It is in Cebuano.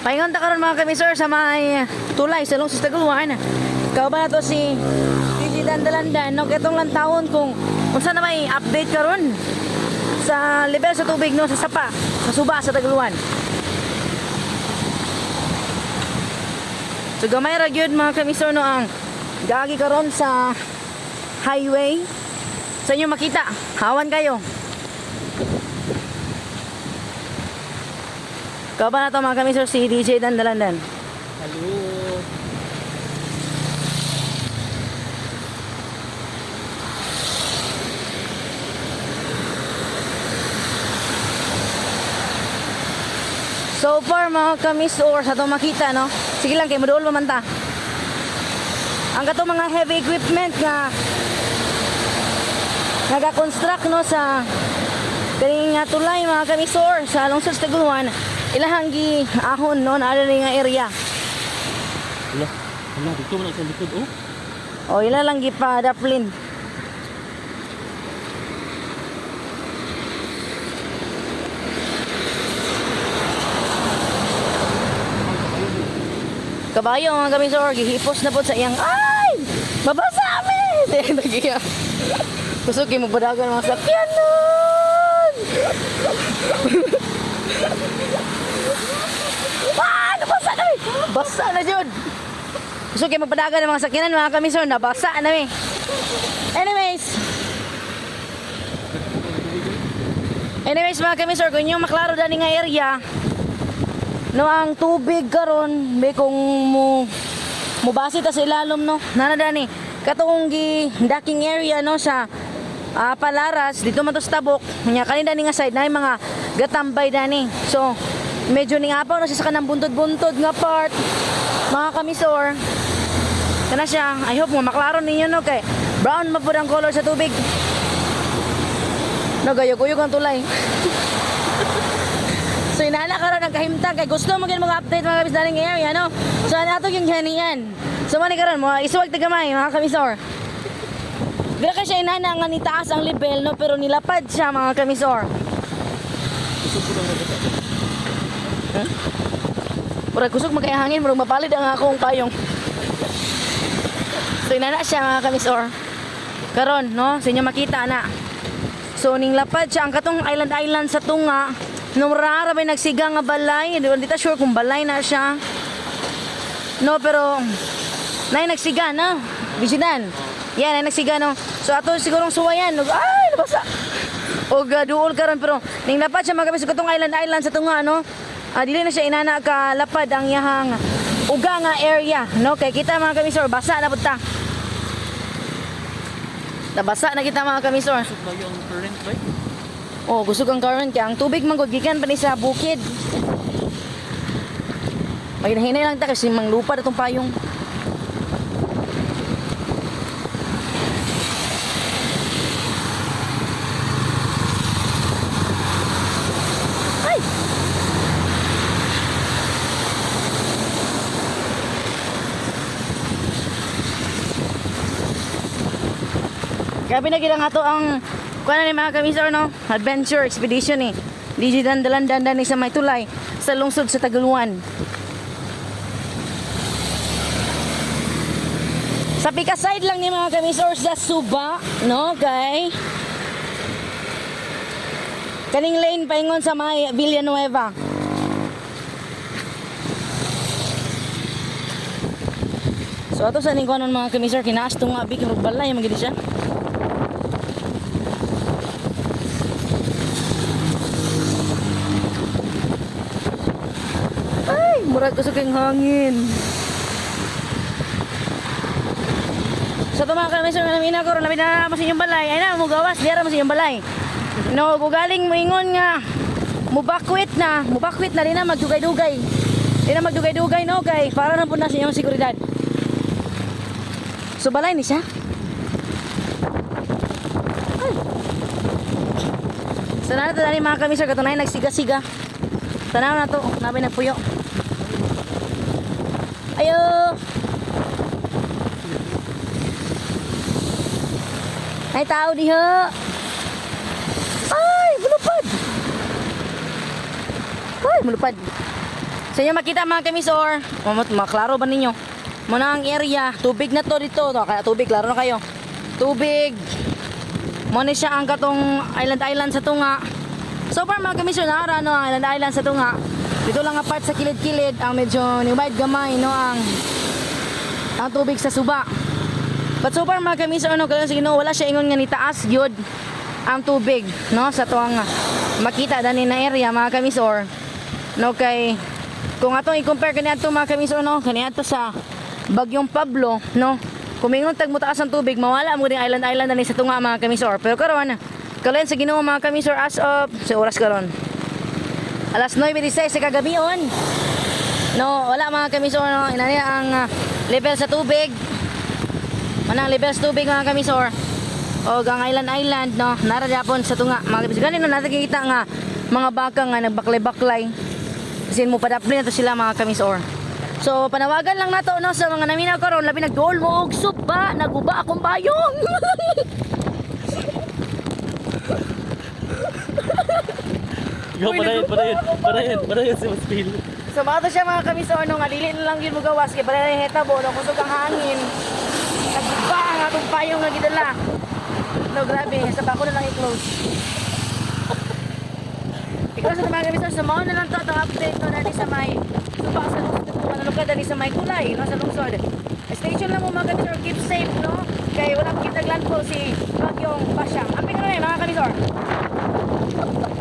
Paingon ta karon, mga kamisor, sa may tulay sa lungsod sa Taguluan. Kauban nato si DJ Dandalandan, no, katong lang taon kung unsa na may update karon sa level sa tubig, no, sa sapa, sa suba sa Taguluan. So gamay ra gyud, mga kamisor, no, ang gagi karon sa highway. Sa inyo makita, hawan kayo. Kauban nato, mga kamisor, si DJ Dandalandan. Hello. So far, mga kamisor, sa itong makita, no? Sige lang kay moduol pa man ta. Ang katong mga heavy equipment nga nagakonstruct, no, sa kaning nga tulay, mga kamisor, sa lungsod sa Taguluan, ilahang gi ahon, no, naa diri nga area. Wala. Wala, dito man sa likod oh. O ila lang gipadaplin. Kabayo, mga kamisor, gihipos na po sa iyang, ay! Mabasa kami! Nagiya. Kusog kay mabadagan mga sakyan nun! Ah! Nabasa na! Basa na jud! Gusto kayo magpadagan ng mga sakyanan, mga kamisor, nabasa na mi. Anyways. Anyways, mga kamisor, kung inyong maklaro dani nga area, no, ang tubig karon may kung mo mubasi ta sa ilalom, no. Nana dani katong gi docking area, no, sa Palaras dito man to sa Tabok. Nya kanin dani nga side na mga gatambay dani. So medyo ningapaw na siya sa kanang buntod-buntod nga part, mga kamisor. Kana siya. I hope mo maklaro ninyo, no, kay brown man pud ang color sa tubig. No, gayog-uyog ang tulay. So inana karon ang kahimtang kay gusto mo gyud mga update, mga kabis, daning area, no. So ana ato yung hanian. So man ni karon mo isuwag ta gamay, mga kamisor. Dira ka siya inana nga nitaas ang level, no, pero nilapad siya, mga kamisor. Kusog ko lang na. Murag kusog magkayahangin, murag mapalid ang akong payong. So inana siya, mga kamisor. Karon, no, sa inyo makita na. So ning lapad siya ang katong island island sa tunga. Nung rara may nagsiga nga balay, di ta sure kung balay na siya. No, pero nay nagsiga na. Bisidan. Yan, nay nagsiga, no. So ato sigurong suwayan. Ay, nabasa. Og duol karon pero ning lapad siya, mga kamisor, katong island island sa tunga, no. Dili na siya inana ka lapad ang iyahang uga nga area, no, kay kita, mga kamisor, basa na pud ta. Nabasa na kita, mga kamisor. Kusog ba yung current ba? Oh, gusog ang current kay ang tubig man gud gikan pa ni sa bukid. Maghinay lang ta kasi manglupad atong payong. Ay! Grabe na gid ang ato ang kuan ni, mga kamisor, no. Adventure expedition ni DJ Dandalan Dandan ni sa may tulay sa lungsod sa Taguluan. Sa pika side lang ni, mga kamisor, sa Suba, no, kay kaning lane paingon sa may Villanueva. So ato sa ning kuanon, mga kamisor, kinaas tong abi kay balay man gid siya. Ay, murag ko sa kang hangin. Sa ito, mga kamisor, namin ako, labi na mo sa inyong balay. Ay na, mugawas, diara mo sa inyong balay. No, gugaling mo ingon nga, mubakwit na rin na magdugay-dugay. Di na magdugay-dugay, no, kay para na po na sa inyong seguridad. So, balay ni siya. Ay. So, na ito mga kamisor, katunay nagsiga-siga. Tanaw na to, nabi nagpuyo. Ayo! Ay, tao diha! Ay, mulupad! Ay, mulupad. Sa inyo makita, mga kamisor, mamot maklaro ba ninyo? Muna ang area, tubig na to dito. To, kaya tubig, klaro na kayo. Tubig. Mo ni siya ang katong island island sa tunga. So far, mga kamisor, naara no ang island island sa tunga. Dito lang ang part sa kilid-kilid ang medyo ni wide gamay no ang tubig sa suba. But so far, mga kamisor, ano kayo sige no, wala siya ingon nga nitaas gyud ang tubig no sa tuang makita dani na area, mga kamisor. No, kay kung atong i-compare kaniadto, mga kamisor, no, kaniadto sa Bagyong Pablo, no. Kung mingon tag motaas ang tubig, mawala mo din island island dani sa tunga, mga kamisor. Pero karon, kalayan sa Ginoo, mga kamisor, as of sa oras karon, alas 9:16 sa kagabion. No, wala, mga kamisor, no. Inani ang level sa tubig. Manang level sa tubig, mga kamisor. O ang island island no, nara japon sa tunga, mga kamisor. Ganin no nakikita nga mga baka nga nagbaklay-baklay. Sin mo padapli na to sila, mga kamisor. So panawagan lang nato no sa mga naminaw karon, labi nagduol mo og suba, naguba akong bayong. Yo, padayon, padayon, padayon, padayon si Mas Phil. So mga to siya, mga kamisor, no, nga dili na lang yun mo gawas kay para hitabo no kusog ang hangin. Naguba ang atong payong nga gidala. No, grabe, sa bako na lang i-close. Ikaw sa mga kamisor, sa mao na lang to atong update no dali sa may suba sa lungsod, kung ano ka dali sa may kulay no sa lungsod. Station lang mo, mga kamisor, keep safe no. Kay wala pa kitag landfall si Bagyong Pasyang. Apin na mga kamisor.